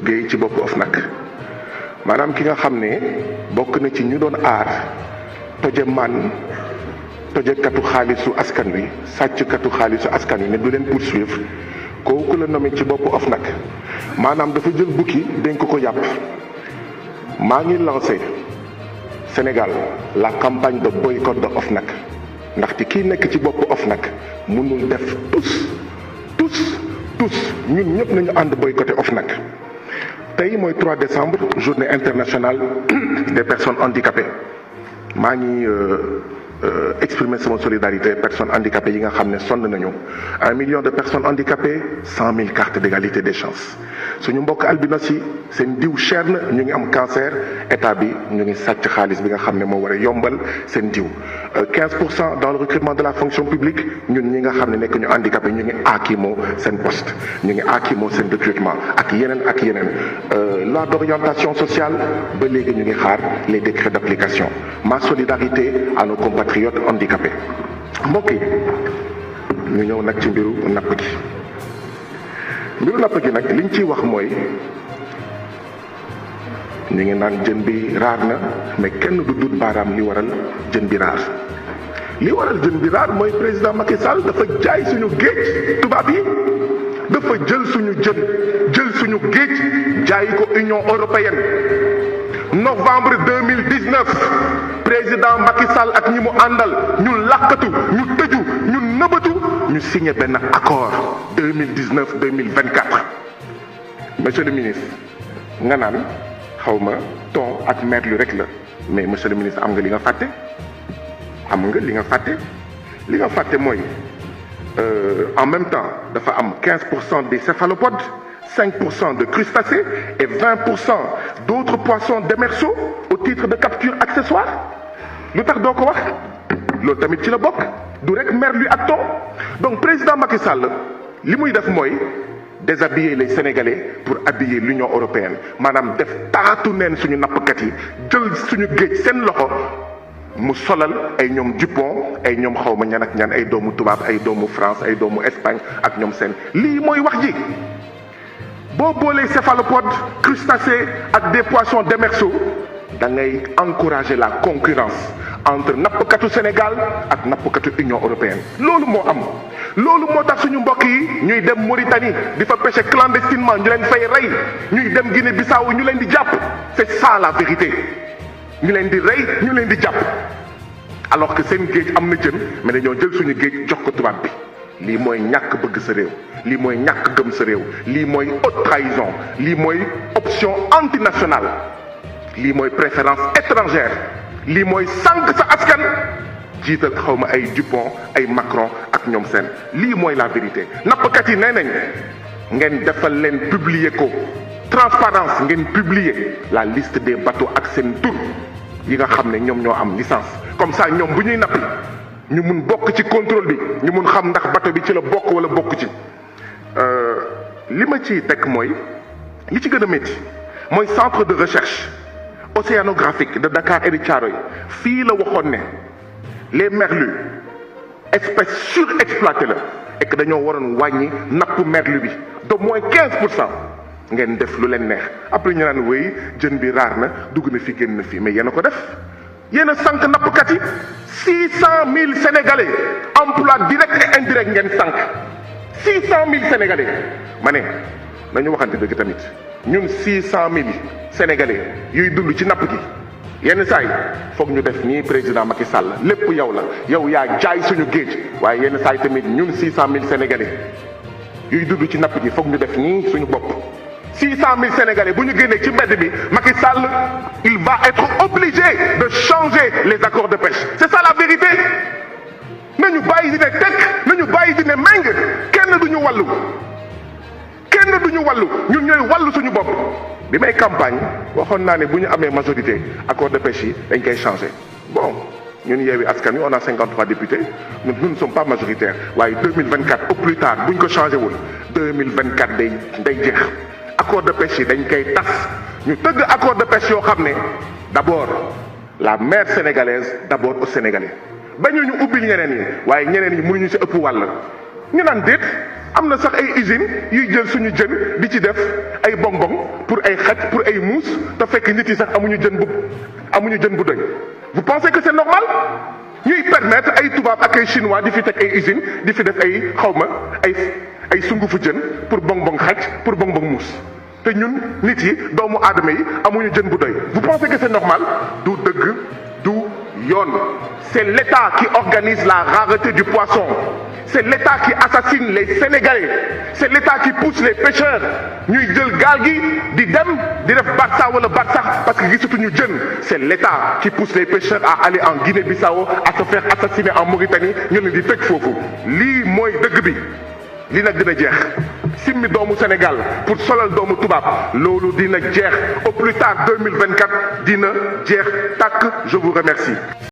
Gueye ci bopp OFNAC maanaam ki nga xam ne bokk na ci ñu doon aar tojekatu xaalisu askan wi sàcckatu xaalisu askan wi ne du leen poursuivre kooku la nommé ci bopp OFNAC maanaam dafa jël bukki dénk ko yàpp maa ngi lancé Sénégal la campagne de boycott de OFNAC ndaxte kii nekk ci bopp OFNAC mënul def tous ñun ñëpp nañu ànd boycotté OFNAC tey mooy 3 décembre journée internationale des personnes handicapées maa ngi exprimer sama solidarité personnes handicapées yi nga xam ne sonn nañu 1 million de personnes handicapées 100 000 cartes d'égalité des chances suñu mbokk albinos yi seen diw cher na ñu ngi am cancer état bi ñu ngi sàcc xaalis bi nga xam ne moo war a yombal seen diw 15% dans le recrutement de la fonction publique ñun ñi nga xam ne nekk ñu handicapé ñu ngi aakimoo seen poste ñu ngi aakimoo seen recrutement ak yeneen loi d'orientation sociale ba léegi ñu ngi xaar les décrets d'application ma solidarité à nos compatriotes handicapés mbokk yi ñu ñëw nag ci mbiru napp gi nag liñ ciy wax mooy ñu ngi naan jën bi raar na mais kenn du dut baaraam li waral jën bi raar mooy président Macky Sall dafa jaay suñu géej tubaab yi dafa jël suñu jël suñu géej jaay ko Union européenne novembre 2019 président Macky Sall ak ñi mu àndal ñu làqatu ñu tëju ñu nëbatu ñu signé benn accord 2019-2024 monsieur le ministre nga naan xaw ma ton ak merlu rek la mais monsieur le ministre am nga li nga fàtte mooy en même temps dafa am 15% des céphalopodes 5% de crustacés et 20% d'autres poissons démersaux au titre de capture accessoire lu tax doo ko wax loolu tamit ci la bokk du rek merlu ak thon donc président Macky Sall li muy def mooy déshabiller les Sénégalais pour habiller l'Union européenne maanaam def taatu neen suñu nappkat yi jël suñu géej seen loxo mu solal ay ñoom Dupont ay ñoom xaw ma ñan ak ñan ay doomu tubaab ay doomu France ay doomu Espagne ak ñoom seen lii mooy wax ji boo boolee céphalopodes crustacés ak des poissons démersaux da ngay encourager la concurrence entre nappkatu Sénégal ak nappkatu Union européenne loolu moo am loolu moo tax suñu mbokk yi ñuy dem Mauritanie di fa pêcher clandestinement ñu leen fay rey ñuy dem Guinée-Bissau ñu leen di jàpp c'est ça la vérité ñu leen di rey ñu leen di jàpp alors que seen géej am na jën mais dañoo jël suñu géej jox ko tubaab bi lii mooy ñàkk bëgg sa réew lii mooy ñàkk gëm sa réew lii mooy haute trahison lii mooy option antinationale lii mooy préférence étrangère lii mooy sànq sa askan jiital xaw ma ay Dupont ay Macron ak ñoom seen lii mooy la vérité nappkat yi nee nañ ngeen defal leen publier ko transparence ngeen publier la liste des bateaux ak seen tur yi nga xam ne ñoom ñoo am licence comme ça ñoom bu ñuy nappi ñu mun bokk ci contrôle bi ñu mun xam ndax bateau bi ci la bokk wala bokk ci li ma ci teg mooy li ci gën a métti mooy centre de recherche océanographique de Dakar et de Thiaroye fii la waxoon ne les merlus espèce surexploitée la et que dañoo waroon wàññi napp merlu bi de moins 15%. ngeen def lu leen neex après ñu naan wéy jën bi raar na dugg na fi génn na fi mais yéen a ko def yéen a sànq nappkat yi 600 000 Sénégalais emploi direct et indirect ngeen sànq 600 000 Sénégalais ma ne nañu waxante dëgg tamit ñun 600 000 Sénégalais yuy dund ci napp gi yenn saa yi foog ñu def nii président Macky Sall lépp yow la yow yaa jaay suñu géej waaye yenn saa yi tamit ñun 600 000 Sénégalais yuy dund ci napp gi foog ñu def nii suñu bopp. 600 000 Sénégalais bu ñu génnee ci mbedd bi Macky Sall il va être obligé de changer les accords de pêche c'est ça la vérité nañu bàyyi di ne tekk nañu bàyyi di ne méng kenn du ñu wàllu ñun ñooy wàllu suñu bopp bi may campagne waxoon naa ne bu ñu amee majorité accord de pêche yi dañ koy changer bon ñun Yewwi Askan Wi on a 53 députés nous ne sommes pas majoritaires waaye 2024 au plus tard bu ñu ko changé wul 2024 day jeex accord de pêche yi dañ koy tas ñu tëgg accord de pêche yoo xam ne d'abord la mer sénégalaise d'abord aux Sénégalais ba ñu ubbil ñeneen yi waaye ñeneen yi mënuñu ci ëpp wàll ñu naan déet am na sax ay usines yuy jël suñu jën di ci def ay bonbon pour ay xaj pour ay muus te fekk nit yi sax amuñu jën bu doy. vous pensez que c'est normal ñuy permettre ay tubaab ak ay chinois di fi teg ay usines di fi def ay xawma ay sungufu jën pour bonbon xaj pour bonbon muus te ñun nit yi doomu aadama yi amuñu jën bu doy. vous pensez que c'est normal du dëgg du yoon. C'est l'État qui organise la rareté du poisson. C'est l'État qui assassine les Sénégalais. C'est l'État qui pousse les pêcheurs ñuy jël gaal gi di dem di def Barça wala Barsax parce que gisatuñu jën. C'est l'État qui pousse les pêcheurs à aller en Guinée-Bissau à se faire assassiner en Mauritanie ñu leen di tëj foofu. lii mooy dëgg bi lii nag dina jeex simmi doomu Sénégal pour solal doomu tubaab loolu dina jeex au plus tard 2024 dina jeex tàkk. Je vous remercie.